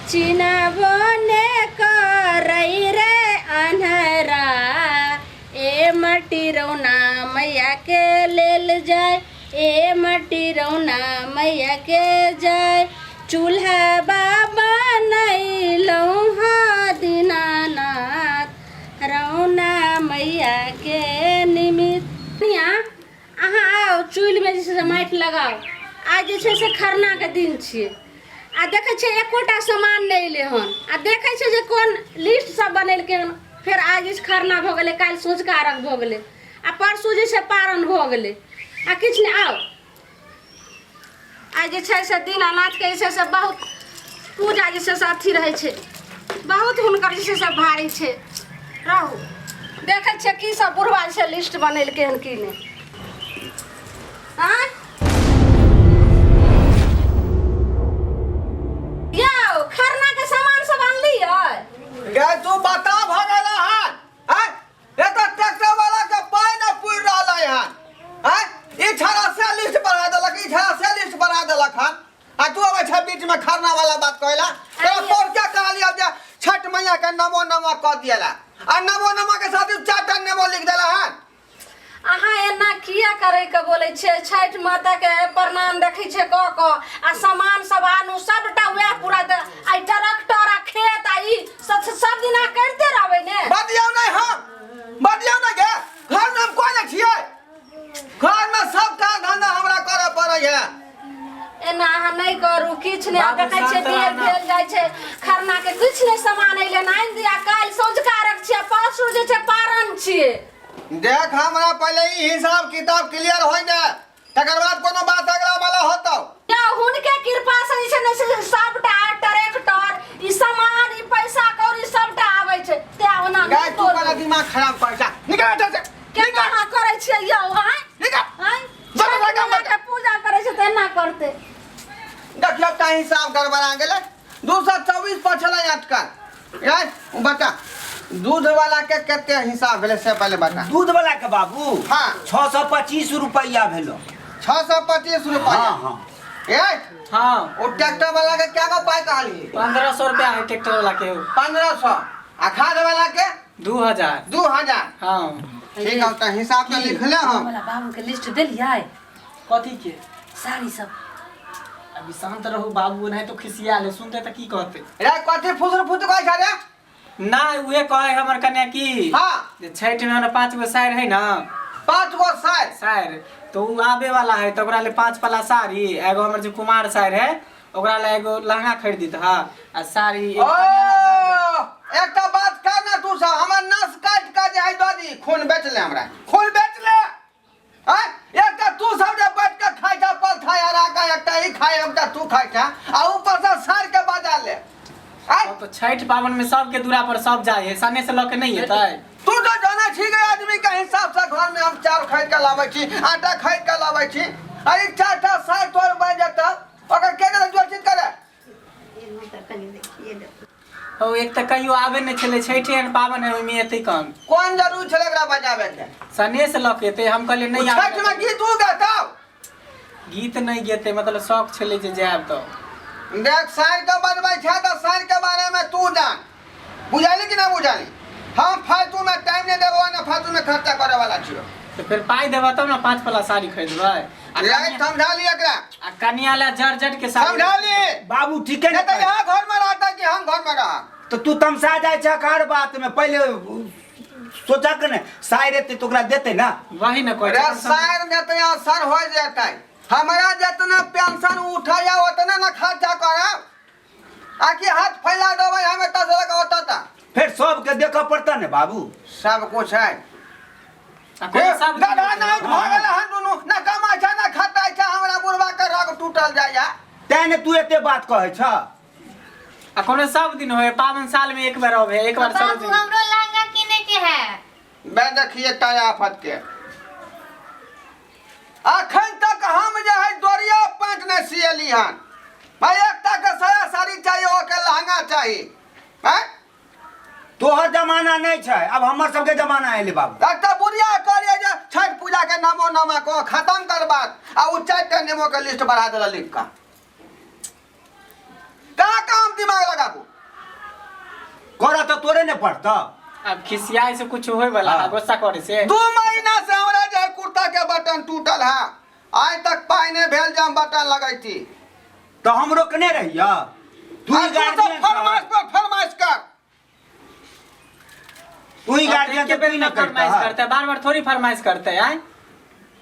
चिनबो ने करै रे अन्हरा, ए मटी रौना मैया के लेल जाय, ए मटी रौना मैया के जाय। चूल्हा बाबा नैलहुँ हँ दीनानाथ, रौना मैया के निमित्त। अहाँ आउ, चुल्हिमे जे छै से माटि लगाउ। आइ जे छै से खरनाके दिन छियै आ देखै छियै एकोटा सामान नहि एलै हन आ देखै छियै जे कोन लिस्ट सब बनेलकै हन। फेर आइ जे छै खरना भऽ गेलै, काल्हि सँझुका अर्घ भऽ गेलै आ परसू जे छै पारन भऽ गेलै आ किछु नहि। आउ, आइ जे छै से दीनानाथके जे छै से बहुत पूजा जे छै से अथी रहै छै, बहुत हुनकर जे छै से भारी छै। रहू, देखै छियै की सब बुढ़वा जे छै लिस्ट बनेलकै हन की नहि। आँय यौ, खरना के सामान सब अनलियै? गे तू बता भऽ गेल हन? आँय, ए तऽ ट्रैक्टर वाला के पाइ नहि पुरि रहलै हन। आँय, ई छड़ा से लिस्ट बढ़ा देलक, ई छड़ा से लिस्ट बढ़ा देलक हन आ तू अबै छ बीच में खरना वाला बात कहला। तोरा तोर क्या कहलियौ जे छठ मैया के नमो नमो कह दियला आ नमो नमो के साथ चार टा नमो लिख देला हन। अहाँ एना किया करे के बोलै छियै? छठि माता के प्रणाम देखै छियै कऽ कऽ आ सामान सब आनू, सबटा वएह पूरा दे। आ ई ट्रैक्टर आ खेत आ ई सब सब दिन अहाँ करिते रहबै ने। बदियौ नहि, हम बदियौ नहि गे। घर में हम कोई नहि छियै, घर में सब काम धंधा हमरा करे पड़ै है। एना अहाँ नहि करू, किछु नहि। बाबू, देखै छियै शान्त देर रहना। भेल जाइ छै, खरना के किछु नहि सामान अइलै हन। आनि दिअ, काल्हि सँझुका अर्घ छियै, परसू जे छै पारन छियै। देख, हमरा पहिले ई हिसाब किताब क्लियर होय ने, तकर बाद कोनो बात अगला वाला होतौ। या हुनके कृपा से जे छै ने से सबटा ट्रैक्टर, ई सामान, ई पैसा कौड़ी सबटा आबै छै, तें ओना गाय नहि तू बोलू। बड़ा दिमाग खराब करै छ, निकल एतऽ से। केना अहाँ करै छियै यौ? आँय निकल। आँय, चल, चल, छठि चल, मैया के पूजा करै छै तऽ एना करतै? देखियौ टा हिसाब गड़बड़ा गेलै, 224 पर छलै अटकल। यार बता, दूध वाला के कते हिसाब भेलै से पहले बता। दूध वाला के बाबू? हाँ। 625 रुपया भेलो। 625 रुपया? हाँ हाँ। ए हाँ। ओ ट्रैक्टर वाला के क्या गो पाई कहली? 1500 रुपया है ट्रैक्टर वाला के। 1500 आ खाद वाला के? 2000। 2000? हाँ। ठीक है, तो हिसाब तो लिख ले हम। वाला बाबू के लिस्ट देलियै? कथी के? साड़ी सब। अभी शांत रहू बाबू, नहीं तो खिसिया ले सुनते तऽ की कहते? रे कथी फुसर फुस कहै छ रे? ना उहे कहे हमर कन्या की हाँ। जे छठि में हमरा 5 गो सायर है ना। 5 गो सायर? सायर तो उ आबे वाला है, तो ओकरा ले 5 पला साड़ी, एगो हमर जे कुमार सायर है ओकरा ले एगो लहंगा खरीदित हा आ साड़ी एगो ओ कन्या ला। एकटा बात कर ना, तू सब हमर नस काट के जे है दऽ दी, खून बेच ले, हमरा खून बेच ले। आँय, एकटा तू सब जे बैठ के खाइ छ पलथा हरा के, एकटा ई खाइ, एकटा तू खाइ छ आ ऊपर से सार के बजा ले। आँय? तो छठि पावन में सबके दूरा पर सब जाए है, सने से लऽ के नहीं एतै। तू तो जानै छी के आदमी के हिसाब से घर में हम चाउर खरीद के लाबै छी, आटा खरीद के लाबै छी आ ई चार टा सार तोर बनि जेतौ, ओकर के देतै जोर करे? ओ एक तऽ कहियो आबे नहि छलै, छठि एहन पावन है ओहिमे एतै कम। कोन जरूर छलै एकरा बजाबे के? सने से लऽ के एतै, हम कहलियै नहि आबे। छठि में गीत उ गेतौ? गीत नहि गेतै, मतलब शौक छलै जे जायब तऽ। देख, साँझ के बनबै छै तऽ साँझ के बारे में तू जान, बुझाली कि ना बुझाली? हम फालतू में टाइम नहीं देबो ना फालतू में खर्चा करे वाला छियो। तऽ फेर पाइ देबऽ तब ने 5 पला साड़ी खरीदबै। आ रे कनिया- समझा ली एकरा। आ कनिया ला जर्जट के साड़ी। समझा ली। बाबू ठीके नहीं ने तो कहै। यहाँ घर में रहता कि हम घर में रहा? तो तू तमसा जाइ छ हर बात में, पहिले सोचक ने, साइर एतै तऽ ओकरा देतै ना। वही ने कहै रे छै। सायर ने तो यहाँ सर हो जेतै, हमरा जितना पेंशन उठैया उतना ना खर्चा करब, आकि हाथ फैला देबै हम एतऽ से लऽ कऽ ओतऽ तक। फेर सबके देखऽ पड़तै ने बाबू। सब कुछ है। आ कोनो सब गधा नहीं भऽ गेल हन दुनू, ना कमाइ छै ना खटाइ छै, हमरा बुढ़वा के रग टूटल जाइया। तें ने तू एते बात कहै छ। आ कोनो सब दिन होय, पावन साल में एक बार अबे, एक बार सब बाबू दिन। हमरो लहंगा किने के है। बे देखिए टा आफत के, अखन तक हम जे है डोरिया पैंट नहीं सियली हन भाई, एकटा के साया साड़ी चाहिए, ओके लहंगा चाहिए। हैं? तोहर जमाना नहीं छै, अब हमर सबके जमाना एलै बाबू। एकटा बुढ़िया कहलियै जे छठि पूजा के नमो नमा को खत्म कर बात, आ उ 4 टा नेमो के लिस्ट बढ़ा देला लिख का। कहाँ काम दिमाग लगाबू? तोरे ने पड़तौ। अब खिसियाए से कुछ होए वाला हाँ। गुस्सा करे से। 2 महीना से हमरा जे कुर्ता के बटन टूटल है, आइ तक पाइ नहि भेल जे हम बटन लगैती। तऽ हम रोकने रहिया, तू आ ही तू सब गार्जियन। फरमाइश पर फरमाइश कर। तू ही गार्जियन। एके तो बेर तू ही ना ना फरमाइश करता। करते, बार बार थोड़ी फरमाइश करते हैं।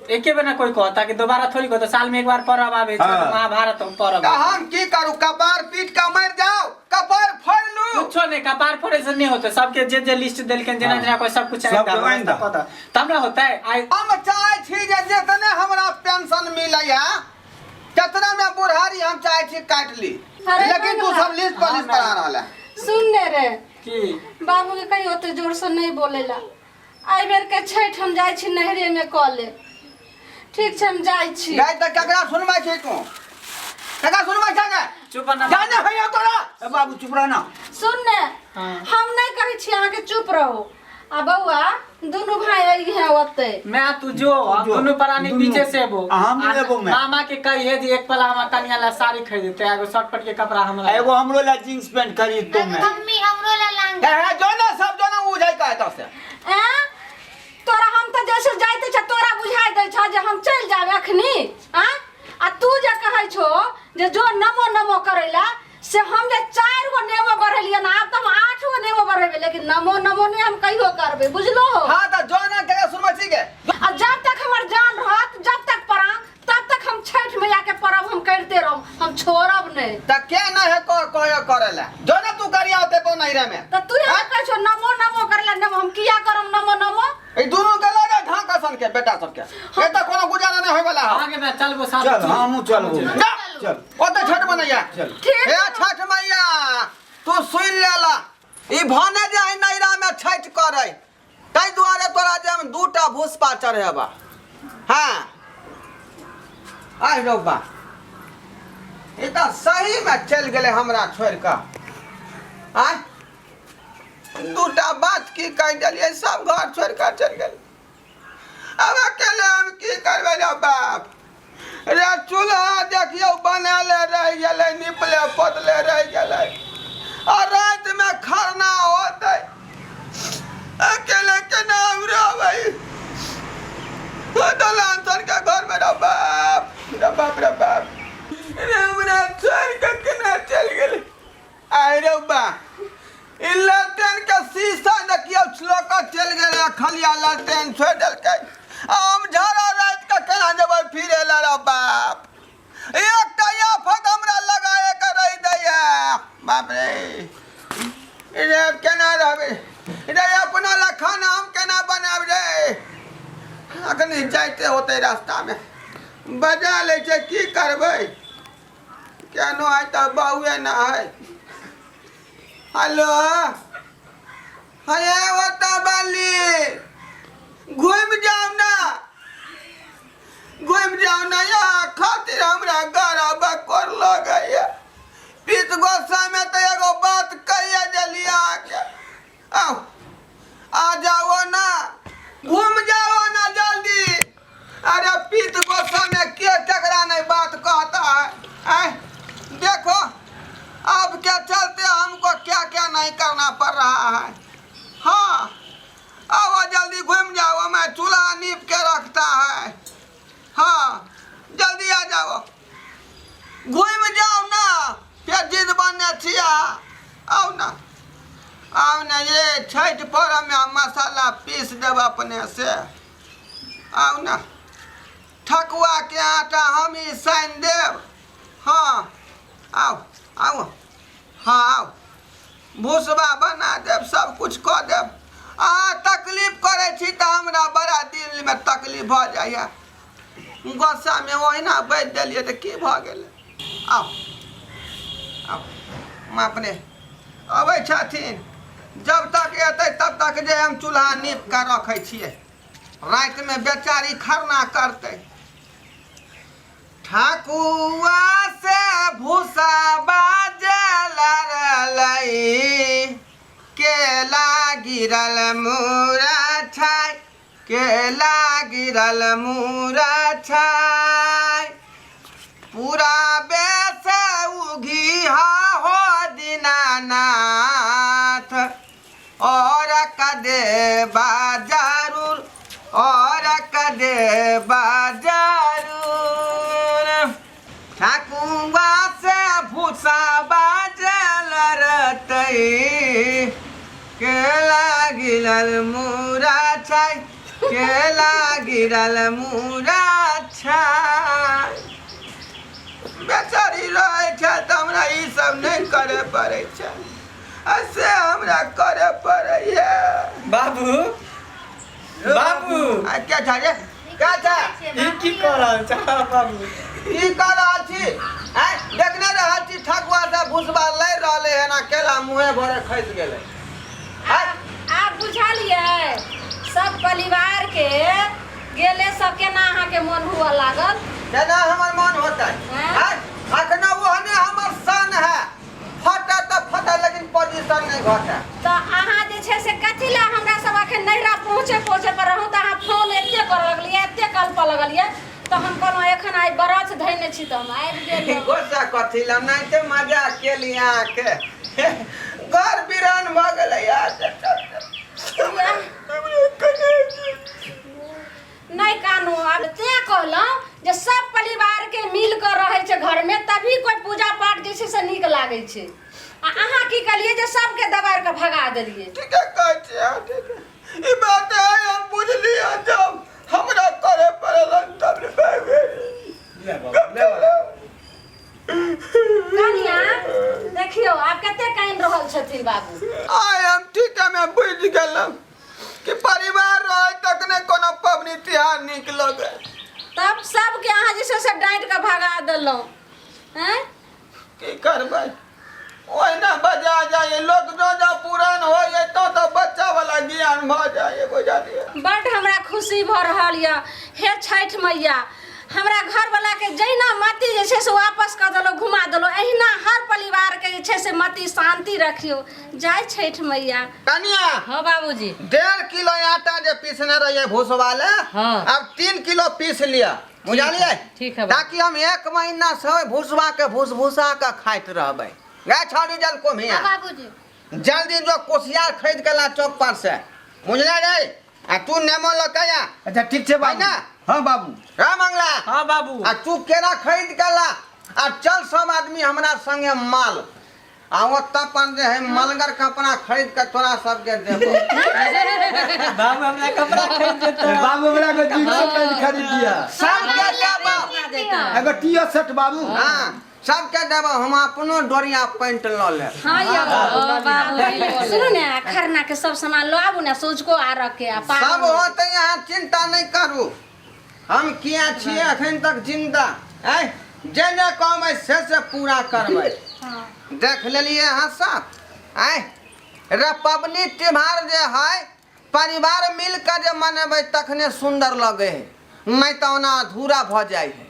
एके बेर ना कोई कहता कि दोबारा थोड़ी कहता। साल में एक बार परब आवे छै। हाँ। महाभारत परब। तऽ हम की करू? कपार पीट के मरि जाउ, कपार फोड़ि लू? कुछो नहीं, कपार फोड़े से नहीं होते। सबके जे जे लिस्ट देलखिन, जेना हाँ। जेना कोई सब कुछ सबके आनि दह। तब ना होता है आई। हम चाहै छी जे जितने हमरा पेंशन मिलैया तेतना में बुढ़ारी हम चाहै छी काटि ली। अरे लेकिन तू बंगला। सब लिस्ट पर लिस्ट बना रहल है। सुन ने रे। की? बाबू के कहियो ओते जोर से नहीं बोलेला। एहि बेर के छठि हम जाइ छी नैहरे में कऽ लेब। ठीक छै, हम जाइ छी। गाय तऽ केकरा सुनबै छी तू? केकरा सुनबै छै गे? चुप ना। जाने होइया तोरा। ए बाबू, चुप रह ना। सुन ने। हाँ। हम नहीं कहै छी अहाँके चुप रहो। आ बौआ, दुनू भाई अइहे ओते। मैं तू जो, हम जो, दोनों प्राणी दुनू। पीछे से एबो। आ हम आ लेबो मैं। मामा के कहिए जे एक पला हमरा कनिया ला साड़ी खरीदते, एगो शर्ट पैंट के कपड़ा हमरा। एगो हमरो ला जींस पैंट खरीद तो मैं। मम्मी, हमरो ला लहंगा। हे जो ना सब जो ना, उ जाय कहता से। ऐं तोरा हम तऽ जैसे जाइते छ तोरा बुझाइ दै छ जे हम चलि जायब एखनी। आँ, आ तू जे कहै छो जे जो नमो नमो करैला, से हम जे 4 गो नेमो बढ़ेलियै ने, आब तऽ हम 8 गो नेमो बढ़ेबै, लेकिन नमो नमो नहि हम कहियो करबै, बुझलो हो? हां, तऽ जो ना, केकरा सुनबै छी गे? आ जब तक हमर जान रहत, जब तक प्राण, तब तक हम छठि मैया के पर्व हम करिते रहब, हम छोड़ब नहि। तऽ के नहि है कह करे ला? जो ना तू करिया होते को नहीं रे में। तऽ तू हमरा कहै छो नमो नमो करैला। नमो हम किया करम नमो नमो? ई दुनू के लगे ढांक सन के बेटा सबके ए तऽ कोनो गुजारा नहीं होय वाला है। आगे मैं चलबो साथ। चल, हमहूँ चलबो। जा। चल। ओते छठ मनैया। चल। ठीक। हे छठ मैया, तू सुन लेला, ई भने जे है नैरा में छठ करे, ताहि दुआरे तोरा जे हम दूटा भूसपा चढ़ेबा। हाँ, आइ रौ बा, ई तऽ सही में चलि गेलै हमरा छोड़ि कऽ। आय, दूटा बात की कहि देलियै, सब घर छोड़ि कऽ चलि गेलै। आब अकेले हम की करबै रे बाप रे? चूल्हा देखियौ बनाले रहि गेलै, निपले पोतले रहि गेलै, आ रातिमे खरना होतै। अकेले केना हम रहबै दलान के घरमे? रे बाप रे बाप रे बाप रे, हमरा छोड़ि कऽ केना चलि गेलै? आइ रे बा, ई लालटेन के शीशा देखियौ लऽ कऽ चलि गेलै। खलिया लालटेन छोड़ि देलकै। आ हम झाड़ा राति कऽ केना जेबै फिरे ला? रे बाप, एकटा आफत हमरा लगाए के रहि दैया। बाप रे रे, केना रहबै रे? अपना ला खाना हम केना बनायब रे? अखनी जाइते होतै रास्तामे बजा लै छै। की करबै? केनो है तऽ बहुए ना है। हेलो, हे ओतऽ बाली, घुमि जाउ ना, घुमि जाउ ना। यहाँ खातिर हमरा गरा बकोर लगैया। पीत गोस्सामे तऽ एगो बात कहिए देलियै अहाँके। आउ, आ जाओ ना, घूम जाओ ना जल्दी। अरे, पीत गुस्सा में के केकरा नहीं बात कहता है। आय, देखो अब क्या चलते हमको क्या क्या नहीं करना पड़ रहा है। हाँ, आओ जल्दी, घूम जाओ, मैं चूल्हा नीप के रखता है। हाँ, जल्दी आ जाओ, घूम जाओ ना। फिर जिद बनने छिया। आओ ना, आओ ना। ये छठि पर्व में हम मसाला पीस देब अपने से। आओ ना, ठकुआ के आटा हम ही सानि देब। हाँ, आओ आओ, हाँ आओ, भूसबा बना देब, सब कुछ कऽ देब। अहाँ तकलीफ करै छी तऽ हमरा बड़ा दिलमे तकलीफ भऽ जाइए। गुस्सामे ओहिना बाजि देलियै तऽ की भऽ गेलै? आउ आउ। अपने अबै छथिन, जब तक एतै तब तक जे हम चूल्हा नीप कऽ रखै छियै। रातिमे बेचारी खरना करतै। ठाकुआ से भूसा बाजे लड़लै, केला गिरल मुरा छाय, केला गिरल मुरा छाय। पूरा बेस उघी हो दीनानाथ। जतै केला गिरल मुरा छै केला गिरल मुरा छै बेचारी रहै छै तऽ हमरा ई सब नहि करे पड़ै छै आ से हमरा करे पड़ैए। बाबू, बाबू। आ क्या छै रे, क्या छै? ई की कऽ रहल छ बाबू? की कऽ रहल छी? आँय, देखने रहल छी ठकुआ से भुसबा लड़ि रहलै हन आ केला मुँहे भरे खसि गेलै। आँय, आब बुझलियै सब परिवार के गेले सब केना अहाँके मन हुअ लागल? केना हमर मन होतै? आँय? आँय, अखनो ओहने हमर सन है, फटे तऽ फटे लेकिन पोजीशन नहि घटे। तऽ अहाँ जे छै से कथी लए हमरा सब अखन नैहरा पहुँचे पहुँचे पर रहूँ तऽ अहाँ फोन एते करऽ लगलियै, एते कल्पऽ लगलियै, तऽ हम कहलहुँ एखन आइ व्रत धयने छी तऽ हम आबि गेलहुँ। गोस्सा कथी लए? नहि तऽ मजा केली अहाँके। घर बिरान भऽ गेलै यार। नहि कानू आब। तें कहलहुँ जे सब परिवार के मिल कऽ रहै छै घरमे तभी कोइ पूजा पाठ जे छै से नीक लागै छै, आ अहाँ की कहलियै जे सबके दबारि कऽ भगा देलियै। ठीके कहै छी अहाँ, ठीके। ई बात है हम बुझलियै, जब हमरा करे पड़ल तब ने भए गेल। कनिया, देखियौ आब कते कानि रहल छथिन बाबू। आइ हम ठीके में बुझि गेलहुँ कि परिवार रहे तखने कोनो पबनी तिहार नीक लगे। तब सबके अहाँ जे छै से डाँटि कऽ भगा देलहुँ हैं? की करबै, ओहिना बजा जाइए लोक। जो जो पुरान हो जेतौ तऽ बच्चा वाला ज्ञान भऽ जाइए, बुझलियै? बड्ड हमरा खुशी भऽ रहल यऽ। हे छठि मैया, हमरा घरवला के जहिना मति जे छै से वापस कऽ देलहुँ, घुमा देलहुँ, एहिना हर परिवार के जे छै से मति शान्ति रखियौ। जय छठि मैया। कनिया। हाँ बाबूजी। 1.5 किलो आटा जे पीसने रहिए भूसवा ले, हाँ। अब 3 किलो पीस लिअ, बुझलियै? ठीक है। ताकि हम 1 महीना से भूसवा के भूस भूसा के खाइत रहबै। गे छौड़ी जल कोमिया। हाँ बाबूजी। जल्दी जो कुशियार खरीद के ला चौक पर से, बुझले रे? आ तू नेमो लऽ के आ। अच्छा ठीक छै बाबू। है ना? हाँ बाबू। रे मंगला। हाँ बाबू। आ तू केरा खरीद के ला आ चल सब आदमी हमरा संगे माल, आ ओतऽ पर जे है मलगर कपड़ा खरीद के तोरा सबके देबो। बाबू हमरा कपड़ा खरीद देता। बाबू हमरा को जींस पैंट खरीद दिया। सबके देबो। एगो टी शर्ट बाबू। हाँ, सबके देबो, हम अपनो डोरिया पैंट लऽ लेब। हाँ यौ बाबू, सुनू ने, खरना के सब सामान लो आबू ने, सोझको आ रख के आ पार। सब होते, यहाँ चिंता नहीं करू। हम किया छियै अखन तक जिंदा? आँय, जे जे कहबै से पूरा करबै। देख लेलियै अहाँ सब? आँय रे, पबनी त्योहार जे है परिवार मिल के जे मनेबै तखने सुन्दर लगै है, नहीं तऽ ओना अधूरा भऽ जाइ है।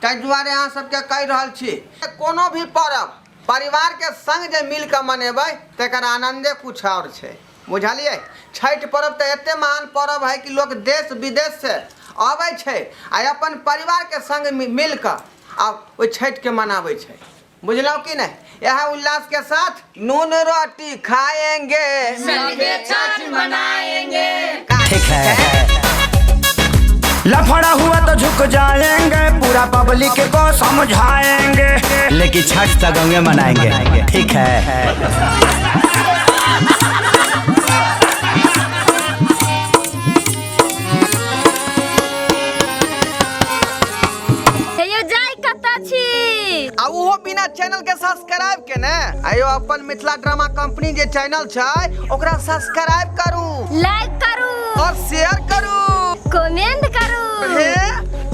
ताहि दुआरे अहाँ सबके कहि रहल छी, कोनो भी पर्व परिवार के संग जे मिल के मनेबै तकर आनंदे कुछ और छै, बुझलियै? छठि पर्व तऽ एते महान पर्व है कि लोक देश विदेश से अबै छै आ अपन परिवार के संग मिल कऽ आ ओहि छठि के मनाबै छै, बुझलहुँ कि नहीं? यह उल्लास के साथ नून रोटी खाएंगे, मिलके छठ मनाएंगे। ठीक है, लफड़ा हुआ तो झुक जाएंगे, पूरा पब्लिक को समझाएंगे, लेकिन छठ तक गंगे मनाएंगे। ठीक है। हे जाय कतऽ छी? आ उहो बिना चैनल के सब्सक्राइब के ने? आयो, अपन मिथिला ड्रामा कंपनी जे चैनल छै ओकरा सब्सक्राइब करू, लाइक करू और शेयर करू, कमेंट करू। हे,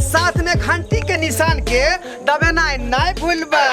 साथ में घंटी के निशान के दबेनाइ नहीं भूलबै।